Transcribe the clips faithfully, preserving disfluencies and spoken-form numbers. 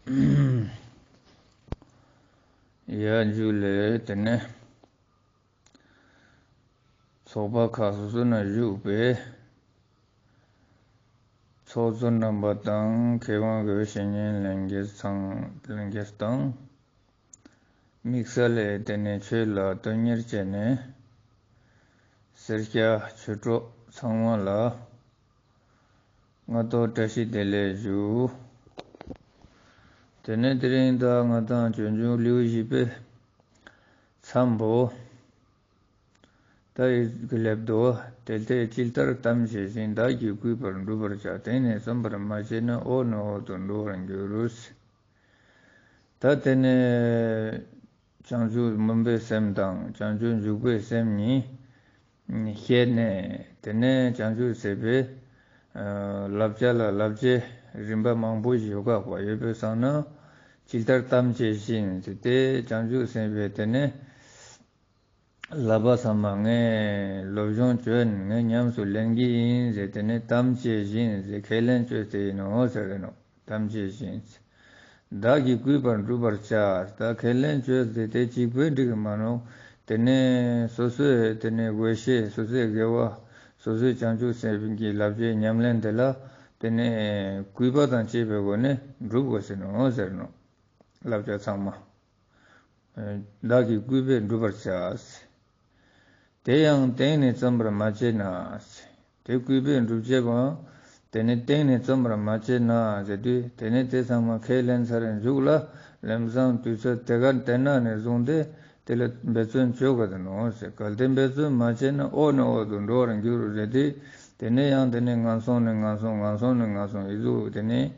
ཡ་ཇུ་ལེ། དེ་ནས་ཚོགས་པ་ཁག་སོ་སོ་ན་བཞུགས་པའི་ཚོགས་གཙོ་རྣམ་པ་དང་མཁས་དབང་དགེ་བའི་བཤེས་གཉེན་ལྷན་རྒྱས་ཚང་ལྷན་རྒྱས་དང་། དམིགས་བསལ་ལས་དེ་ནས་ཆོས་ལ་དོན་གཉེར་བྱས་ནས་སེར་སྐྱ་ཆོས་གྲོགས་ཚང་མ་ལ་སྔ་དྲོ་བཀྲ་ཤིས་བདེ་ལེགས་ཞུ། དེ་ནས་དེ་རིང་ད་ང་དང་སྤྱོད་འཇུག་ལེའུ་བཞི་པའི་མཚམས་པོ། ད་ཡི་གི་ལེབ་དོ། དེ་ལྟའི་ཇི་ལྟར་དམ་བཅས་ཤིང་། བདག་གིས་བསྐུལ་བར་འགྲུབ་པར་བྱ། དེང་ནས་བརྩམ་པར་མ་བྱས་ན། འོག་ནས་འོག་ཏུ་འགྲོ་བར་འགྱུར། ད་དེ་ནས་བྱང་ཆུབ་སྨོན་པའི་སེམས་དང་བྱང་ཆུབ་འཇུག་པའི་སེམས་གཉིས་ཤེས་ནས། དེ་ནས་བྱང་ཆུབ་སེམས་དཔའི་ཨ་བསླབ་བྱ་ལ་བསླབ་བྱའི་རིམ་པ་མང་པོ་ཞིག་ཡོད་ཀ་བ། ཡོད་པའི་སང་ན་ཇི་ལྟར་དམ་བཅས་ཤིང་ཟེར་ཏེ། བྱང་ཆུབ་སེམས་དཔའི་དེ་ནས་བསླབ་པ་ཚང་མ་ངས་སློབ་སྦྱོང་བྱོན། ངས་ཉམས་སུ་ལེན་གྱི་ཡིན་ཟེར། དེ་ནས་དམ་བཅས་ཤིང་ཟེར། ཁས་ལེན་བཅོས་ཏེ་ཡིན་ནོ་ཟེར་རེ་ནོ། དམ་བཅས་ཤིང་། བདག་གིས་བསྐུལ་བར་འགྲུབ་པར་བྱ། ད་ཁས་ལེན་བཅོས་ཏེ་དེ་གཅིག་པོས་འགྲིག་གི་མ་ནོག། དེ་ནས་སོ་སོའི་དེ་ནས་དགོས་ཤེས། སོ་སོའི་དགེ་བ། སོ་སོའི་བྱང་ཆུབ་སེམས་ཀྱི་བསླབ་བྱའི་ཉམས་ལེན་དེ་ལ་དེ་ནས་བསྐུལ་བ་དང་བཅས་པའི་སྒོ་ནས་འགྲུབ་དགོས་ཟེར་ནོ་ཟེར་ནོ། བསླབ་བྱ་ཚང་མ་བདག་གིས་བསྐུལ་བས་འགྲུབ་པར་བྱ། དེ་ཡང་དེང་ནས་བརྩམ་པར་མ་བྱས་ན། དེ་བསྐུལ་བས་འགྲུབ་བྱེད་པའང་དེ་ནས་དེང་ནས་བརྩམ་པར་མ་བྱས་ན་ཟེར་དུས། དེ་ནས་དེ་ཚང་མ་ཁས་ལེན་ཚར་རེ་མཇུག་ལ་ལམ་སང་དུས་ཚོད་དེ་གར་དེ་ན་ནས་བཟུང་སྟེ་དེ་ལ་འབད་བརྩོན་བཅོ་དགོས་ནོ་ཟེར། གལ་ཏེ་འབད་བརྩོན་མ་བྱས་ན། འོག་ནས་འོག་ཏུ་འགྲོ་བར་འགྱུར་ཟེར་དུས། དེ་ནས་ཡང་དེ་ནས་ངན་སོང་ནས་ངན་སོང་། ངན་སོང་ནས་ངན་སོང་། ཨི་ཟུག་དེ་ནས་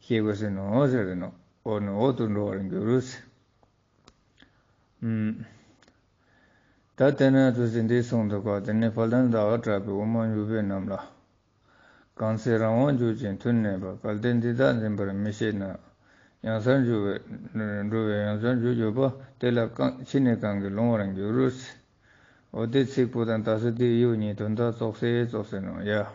ཤེས་དགོས་ནོ་ཟེར་ནོ། འོག་ནས་འོག་ཏུ་འགྲོ་བར་འགྱུར་ཟེར། ཨུམ། ད་དེ་ནས་དུས་ཚོད་འདི་སོང་འདུག་ག། དེ་ནས་དཔལ་ལྡན་ཟླ་བ་གྲགས་པས་དབུ་མ་འཇུག་པའི་རྣམས་ལ། གང་ཚེ་རང་དབང་འཇུག་ཅིང་མཐུ་གནས་པ། གལ་ཏེ་འདི་དག་འཛིན་པར་མི་ཤེས་ན། ཡང་སར་འཇུག་པའི་འགྲོ་བའི་ཡང་སར་འཇུག་གྱུར་པ། དེ་ལ་གང་ཕྱི་ནས་གང་གིས་ལོང་བར་འགྱུར། འོ་དེ་ཚིག་པོ་དང་ད་སོ་དེའི་ཡུལ་གཉིས་དོན་དག་ཙོགས་སེ་ཙོགས་སེ་ནོ་ཡ།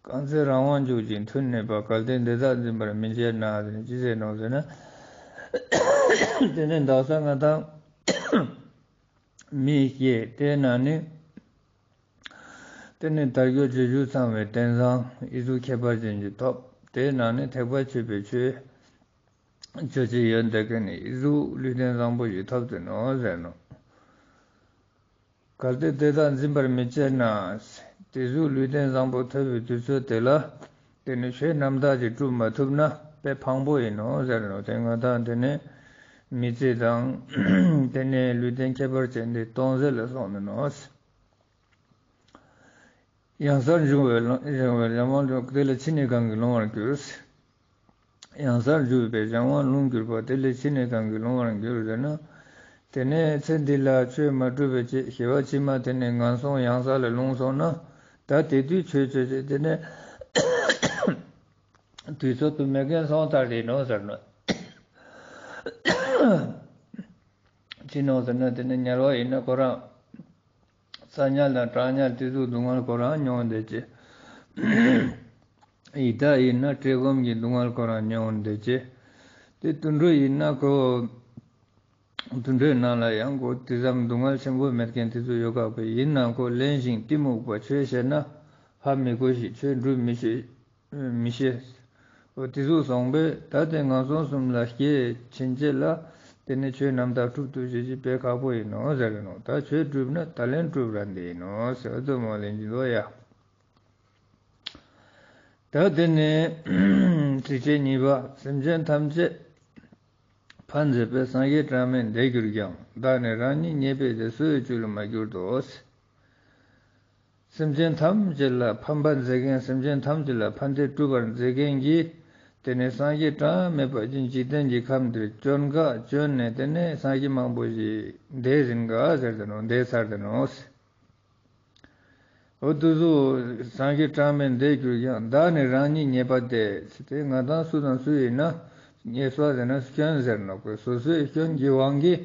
གང་ཚེ་རང་དབང་འཇུག་ཅིང་མཐུ་གནས་པ། གལ་ཏེ་འདི་དག་འཛིན་པར་མི་བྱེད་ན་ཟེར་ཅི་ཟེར་ནོ་ཟེར་ན། དེ་ནས་འདག་ས་ང་དང་མི་སྐྱེ་དེ་ན་ནི། དེ་ནས་དལ་འབྱོར་རྗེས་འཇུག་ཚང་བའི་རྟེན་བཟང་ཨི་ཟུག་ཁྱད་པར་ཅན་ཞིག་ཐོབ། དེ་ན་ནི་ཐེག་པ་ཆོས་པའི་ཆོས་ཅོ་ཅེས་ཡོད་དེ་ཀ་ནི་ཨི་ཟུག་ལུས་རྟེན་བཟང་པོ་ཞིག་ཐོབ་སྟེ་ནོ་ཟེར་ནོ། གལ་ཏེ་དེ་དག་འཛིན་པར་མི་བྱེད་ན། དེ་ཟུག་ལུས་རྟེན་བཟང་པོ་ཐོབ་པའི་དུས་ཚོད་དེ་ལ་དེ་ནི་ཆོས་རྣམ་དག་ཅིག་སྒྲུབ་མ་ཐུབ་ན་དཔེ་ཕངས་པོ་ཡིན་ནོ་ཟེར་ནོ། དེ་ང་དང་དེ་ནི་མི་ཚེ་དང་དེ་ནི་ལུས་རྟེན་ཁྱད་པར་ཅན་དེ་སྟོང་ཟད་ལ་སོང་ནི་ནོ། ཡང་སར་འཇུག་པའི་ལམ་སྦྱང་བ་དེ་ལ་ཕྱི་ནས་གང་གིས་ལོང་བར་འགྱུར། ཡང་སར་འཇུག་པའི་སྦྱང་བ་ལུང་གྱུར་པ། དེ་ལས་ཕྱི་ནས་གང་གིས་ལོང་བར་འགྱུར་ཟེར་ན། དེ་ནས་ཚེ་འདི་ལ་ཆོས་མ་སྒྲུབ་པའི་ཕྱི་ཞེ་བ་ཕྱི་མ་དེ་ནས་ངན་སོང་ཡང་ས་ལ་ལྷུང་སོང་ན། ད་དེ་དུས་ཆོས་ཅོ་ཅེས་དེ་ནས་དུས་ཚོད་དུ་མེད་མཁན་སོང་ཚར་ཏེ་ནོ་ཟེར་ནོ། ཅི་ནོ་ཟེར་ན་དེ་ནས་དམྱལ་བ་ཡིན་ན་ཁོ་རང་ས་དམྱལ་དང་གྲང་དམྱལ་དེ་ཚོ་སྡུག་བསྔལ་ཁོ་རང་མྱོང་བསྡད་ཅེས། ཡི་དྭགས་ཡིན་ན་བཀྲེས་སྐོམ་གྱི་སྡུག་བསྔལ་ཁོ་རང་མྱོང་བསྡད་ཅེས། དེ་དུད་འགྲོ་ཡིན་ན་ཁོ་དུད་འགྲོའི་ནང་ལ་ཡང་ཁོ་དེ་ཙམ་སྡུག་བསྔལ་ཆེན་པོ་མེད་མཁན་དེ་ཚོ་ཡོད་ཀ་བས། ཡིན་ནའང་ཁོ་གླེན་ཞིང་གཏི་མུག་པ། ཆོས་བཤད་ན་ཧ་མི་གོ་ཞིང་ཆོས་སྒྲུབ་མི་ཤེས། མི་ཤེས། འོ་དེ་ཟུག་སོང་པས་ད་དེ་ངན་སོང་གསུམ་ལ་སྐྱེས་ཕྱིན་ཆད་ལ་དེ་ནི་ཆོས་རྣམ་དག་སྒྲུབ་ཐུབ་ཅེས་ཅིག་དཔེ་ཁག་པོ་ཡིན་ནོ་ཟེར་གི་ནོ། ད་ཆོས་སྒྲུབ་ན་ད་ལན་སྒྲུབ་རན་དེ་ཡིན་ནོ་ཟེར་དུ་མོ་ལེན་གྱི་འདུག་ཡ། ད་དེ་ནས་ཚིགས་བཅད་གཉིས་པ། སེམས་ཅན་ཐམས་ཅད་ཕམ་མཛད་པས། སངས་རྒྱས་གྲངས་མེད་འདས་གྱུར་ཀྱང་། བདག་ནི་རང་ཉིད་ཉེས་པས་དེ། སུ་ཡི་བཅུད་ལ་མ་གྱུར་ཏོ། སེམས་ཅན་ཐམས་ཅད་ལ་ཕམ་པར་མཛད་མཁན། སེམས་ཅན་ཐམས་ཅད་ལ་ཕན་བདེ་སྒྲུབ་པར་མཛད་མཁན་གྱི་དེ་ནས་སངས་རྒྱས་གྲངས་མེད་པ་ཅིག་འཇིག་རྟེན་གྱི་ཁམས་འདིར་བྱོན་ག་བྱོན་ནས་དེ་ནས་སངས་རྒྱས་མང་པོ་ཞིག་འདས་ཟིན་ག་ཟེར་ཏེ་ནོ། འདས་ཚར་ཏེ་ནོ། འོ་དེ་ཚོ་སངས་རྒྱས་གྲངས་མེད་འདས་གྱུར་ཀྱང་། བདག་ནི་རང་ཉིད་ཉེས་པ་དེ། དེ་ང་དང་སུ་དང་སུ་ཡིན་ན་ཉེས་པ་ཟེར་ན་སྐྱོན་ཟེར་ནོ། སོ་སོའི་སྐྱོན་གྱི་དབང་གིས་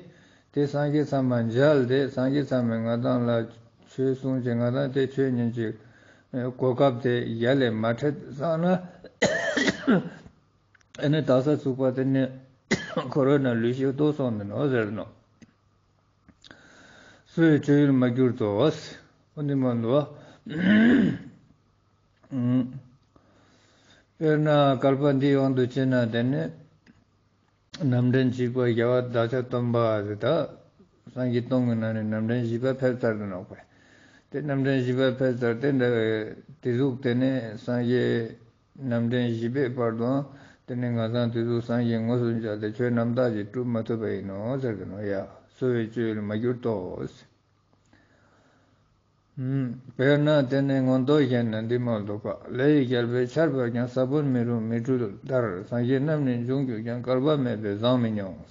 དེ་སངས་རྒྱས་ཚང་མ་མཇལ་ཏེ་སངས་རྒྱས་ཚང་མས་ང་དང་ལ་ཆོས་གསུངས་ཅིག་ང་དང་དེ་ཆོས་ཉན་ཅིག་གོ་སྐབས་དེ་ཡ་ལས་མ་འཕྲད་སོང་ན། ཨ་ནི་དག་ས་ཚུག་པ་དེ་ནི་འཁོར་བའི་ནང་ལུས་ཤིག་ལྟོས་སོང་ནི་ནོག་ཟེར་ནོག། སོ་བའི་སྤྱོད་ཡུལ་མ་གྱུར་ཏོ། འོ་ནི་མ་ནོག། དཔེར་ན་བསྐལ་པ་འདིའི་དབང་དུ་བྱས་ན་དེ་ནི་རྣམ་འདྲེན་བཞི་པ་རྒྱལ་བ་བདག་ཅག་སྟོན་པ་ཟེར་ད་སངས་རྒྱས་སྟོང་གི་ནང་ནས་རྣམ་འདྲེན་བཞི་པ་ཕེབས་ཚར་དུ་ནོག་པས། དེ་རྣམ་འདྲེན་བཞི་པ་ཕེབས་ཚར་དེ་འདྲ་བའི་དེ་ཟུག་དེ་ནས་སངས་རྒྱས་རྣམ་འདྲེན་བཞི་པའི་བར་དུའང་དེ་ནས་ང་ཚང་དེ་ཟུག་སངས་རྒྱས་དངོས་སུ་མཇལ་ཏེ་ཆོས་རྣམ་དག་ཅིག་སྒྲུབ་མ་ཐུབ་པ་ཡིན་ནོག་ཟེར་གི་ནོག་ཡ། སོ་བའི་སྤྱོད་ཡུལ་མ་གྱུར་ཏོ། དཔེར་ན་དེ་ནས་མངོན་རྟོགས་བཞིན་ན་འདི་མ་ལྡོག་པ། ལས་ཡི་རྒྱལ་པོས་ཆར་ཕབ་ཀྱང་། ས་བོན་མི་རུང་མི་འཁྲུགས་ལྟར། སངས་རྒྱས་རྣམས་ནི་འབྱུང་གྱུར་ཀྱང་། བསྐལ་པ་མེད་པས་བཟང་མི་མྱོང་།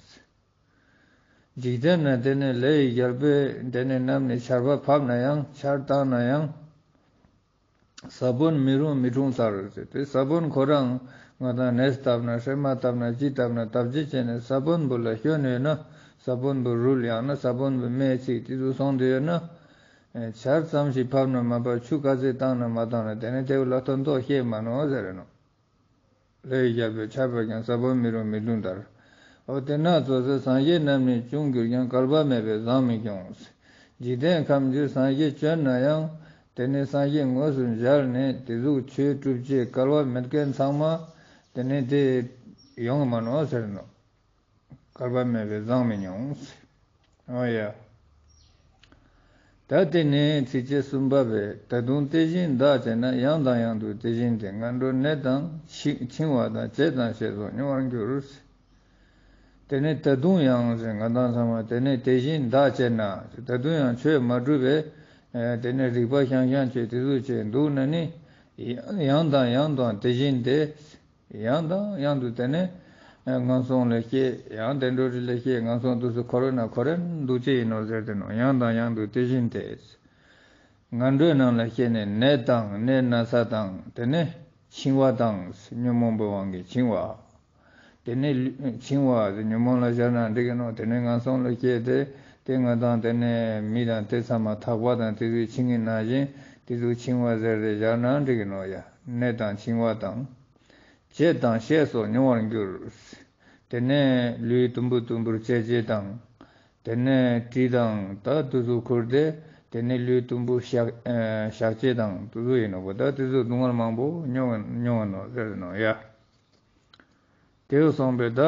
འཇིག་རྟེན་ན་དེ་ནས་ལས་ཡི་རྒྱལ་པོས་དེ་ནས་རྣམས་ནི་ཆར་པ་ཕབ་ན་ཡང་ཆར་བཏང་ན་ཡང་། ས་བོན་མི་རུང་མི་འཁྲུགས་ལྟར་ཟེར་ཏེ་ས་བོན་ཁོ་རང་ང་དང་ནས་བཏབ་ན་སྲན་མ་བཏབ་ན་ཅི་བཏབ་ན་བཏབ་ཅེས་བྱས་ནས་ས་བོན་པོ་ལ་སྐྱོན་ཡོད་ན་ས་བོན་པོ་རུལ་ཡང་ན་ས་བོན་པོ་མེ་ཚིག་དེ་ཚོ་སོང་དེ་ཡོད་ན། ཆར་ཙམ་ཞིག་ཕབ་ན་མ་ཕབ་ཆུ་ག་ཚོད་བཏང་ན་མ་བཏང་ན་དེ་ནས་དེ་བོ་ལ་ཐོན་ཐོག་ཤེས་མ་ནོག་ཟེར་རེ་ནོག། ལས་ཡི་རྒྱལ་པོས་ཆར་ཕབ་ཀྱང་། ས་བོན་མི་རུང་མི་འཁྲུགས་ལྟར། འོ་དེ་ན་ཚོ་ཟེར་སངས་རྒྱས་རྣམས་ནི་འབྱུང་གྱུར་ཀྱང་། བསྐལ་པ་མེད་པས་བཟང་མི་མྱོང་། འཇིག་རྟེན་ཁམས་ཀྱི་སངས་རྒྱས་བྱོན་ན་ཡང་དེ་ནས་སངས་རྒྱས་དངོས་སུ་མཇལ་ནས་དེ་ཟུག་ཆོས་སྒྲུབ་ཅེས་སྐལ་བ་མེད་མཁན་ཚང་མ་དེ་ནས་དེ་ཡོང་མ་ནོག་ཟེར་ནོག། བསྐལ་པ་མེད་པས་བཟང་མི་མྱོང་། འོ་ཡ། ད་དེ་ནས་ཚིགས་བཅད་གསུམ་པ་བས། ད་དུང་དེ་བཞིན་བདག་བྱེད་ན། ཡང་དང་ཡང་དུ་དེ་བཞིན་ཏེ། ངན་འགྲོར་ནད་དང་འཆིང་བ་དང་། བྱད་དང་བཤེས་སོགས་མྱོང་བར་འགྱུར། དེ་ནས་ད་དུང་ཡང་ཟེར་ང་དང་ཚང་མ་དེ་ནས་དེ་བཞིན་བདག་བྱེད་ན་ད་དུང་ཡང་ཆོས་མ་གྲུབ་པས་དེ་ནས་རིག་པ་ཤང་ཤང་བྱས་དེ་ཚོ་བྱས་འདུག་ན་ནི་ཡང་དང་ཡང་དུ་དེ་བཞིན་ཏེ། ཡང་དང་ཡང་དུ་དེ་ནས་ངན་སོང་ལ་སྐྱེ། ཡང་བདེ་འགྲོ་རི་ལ་སྐྱེ། ངན་སོང་དུ་སུ་འཁོར་བའི་ནང་འཁོར་རིན་འདུག་ཅེས་ཡིན་ནོ་ཟེར་ཏེ་ནོ། ཡང་དང་ཡང་དུ་དེ་བཞིན་ཏེ། ངན་འགྲོའི་ནང་ལ་སྐྱེ་ནས་ནད་དང་ནད་ན་ཚ་དང་དེ་ནས་འཆིང་བ་དང་ཉོན་མོངས་པའི་དབང་གིས་འཆིང་བ། དེ་ནས་འཆིང་བ་ཉོན་མོངས་ལ་སྦྱར་ན་འགྲིག་གི་ནོ། དེ་ནས་ངན་སོང་ལ་སྐྱེ་སྟེ་དེ་ང་དང་དེ་ནས་མི་དང་དེ་ཚང་མ་ཐག་པ་དང་དེ་ཚོའི་འཆིང་གི་ནང་བཞིན་དེ་ཚོའི་འཆིང་བ་ཟེར་ཏེ་སྦྱར་ན་འགྲིག་གི་ནོ་ཡ། ནད་དང་འཆིང་བ་དང་། བྱད་དང་བཤེས་སོགས་མྱོང་བར་འགྱུར། དེ་ནས་ལུས་དུམ་བུ་དུམ་བུར་བཅད་བྱེད་དང་། དེ་ནས་གྲི་དང་ད་དུ་ཚོ་ཁུར་ཏེ་དེ་ནས་ལུས་དུམ་བུ་གཤག་གཤག་བྱེད་དང་དུ་ཚོ་ཡིན་ནོ་བོ། ད་དུ་ཚོ་སྡུག་བསྔལ་མང་པོ་མྱོང་མྱོང་ནོ་ཟེར་ནོ་ཡ། དེ་སོང་པས་ད།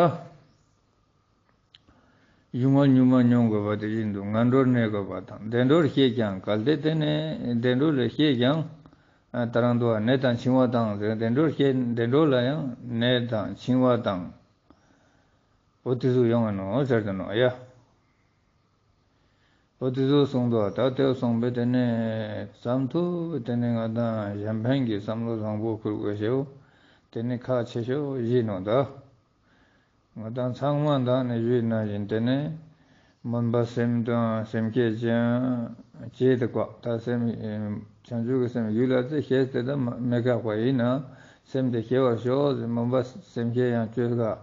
གཞུང་བ་གཉུག་མ་མྱོང་དགོས་པ་དེ་བཞིན་དུ་ངན་འགྲོར་གནས་དགོས་པ་དང་བདེ་འགྲོར་སྐྱེས་ཀྱང་གལ་ཏེ་དེ་ནས་བདེ་འགྲོ་ལ་སྐྱེས་ཀྱང་ད་རང་དུ་ནད་དང་འཆིང་བ་དང་ཟེར་བདེ་འགྲོར་སྐྱེས་བདེ་འགྲོ་ལ་ཡང་ནད་དང་འཆིང་བ་དང་འོ་དེ་ཚོ་ཡོང་ང་ནོ་ཟེར་དུ་ནོ་ཡ། འོ་དེ་ཚོ་གསུངས་འདུག་ད་དེ་གསུངས་པས་དེ་ནས་བསམ་ཐུབ་དེ་ནས་ང་དང་གཞན་ཕན་གྱི་བསམ་བློ་བཟང་པོ་ཁུར་དགོས་ཤེའོ། དེ་ནས་ཁག་ཆེ་ཤོས་ཡིན་ནོ་ད། ང་དང་ཚང་མ་དང་ནི་ཞུས་ན་བཞིན་དེ་ནས་སྨོན་པ་སེམས་དང་སེམས་བསྐྱེད་ཅན་བྱེད་དེ་ཀོ་ད་སེམས་བྱང་ཆུབ་ཀྱི་སེམས་ཡུལ་ལ་དེ་ཤེས་ཏེ་ད་མི་དགག་པ་ཡིན་ན་སེམས་དེ་སྐྱེ་བར་ཤོག་ཟེར་སྨོན་པ་སེམས་བསྐྱེད་ཡང་བཅོས་དགག་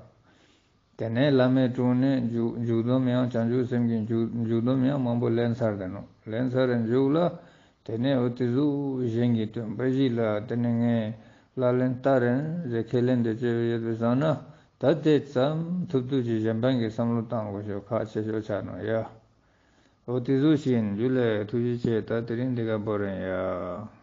དེ་ནས་བླ་མའི་དྲུང་ནས་མཇུག་མཇུག་སྡོམ་ཡང་བྱང་ཆུབ་སེམས་ཀྱི་མཇུག་མཇུག་སྡོམ་ཡང་མང་པོ་ལེན་ཚར་དེ་ནོ། ལེན་ཚར་རེ་མཇུག་ལ་དེ་ནས་འོ་དེ་ཟུག་གཞན་གྱི་སྟོན་པ་ཞིག་ལ་དེ་ནས་ངས་ལག་ལེན་བསྟར་རན་ཟེར་ཁས་ལེན་དེ་བཅོས་པའི་ཡོད་པའི་བཟང་ན་ད་དེ་ཙམ་ཐུབ་ཐུབ་ཀྱི་གཞན་ཕན་གྱི་བསམ་བློ་བཏང་དགོས་ཤོག་ཁག་ཆེ་ཤོས་ཆགས་ནོ་ཡ། འོ་དེ་ཟུག་ཞིག་ཡིན། ཇུ་ལེ། ཐུགས་རྗེ་ཆེ། ད་དེ་རིང་འདི་ག་བོར་རན་ཡ།